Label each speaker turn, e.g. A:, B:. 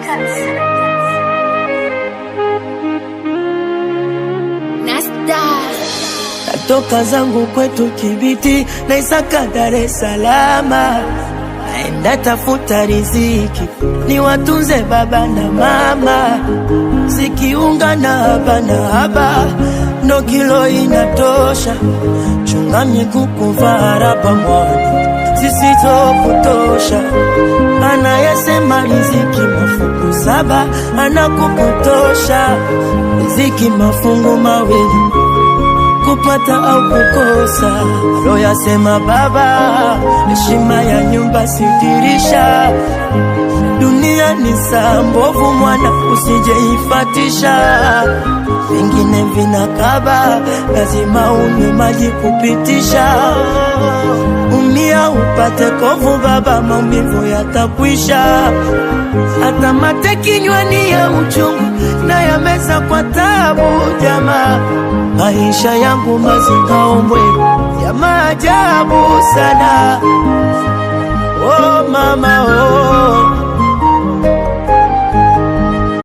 A: Records. Nasta.
B: Natoka zangu kwetu Kibiti na Isaka Dar es Salaam, naenda tafuta riziki niwatunze baba na mama, zikiungana haba na haba ndo kilo inatosha. Chunga miguu kuvaa raba mwana zisizokutosha. Anayesema riziki mafungu saba anakupotosha. Riziki mafungu mawili kupata au kukosa. Aloyasema baba, heshima ya nyumba si dirisha. Dunia ni saa mbovu, mwana usijeifatisha. Vingine vinakaba, lazima unywe maji kupitisha. Umia upate kovu baba, maumivu yatakwisha. Hata mate kinywani ya uchungu na yameza kwa tabu, jamaa. Maisha yangu mazingaombwe ya maajabu sana. Oh mama oh.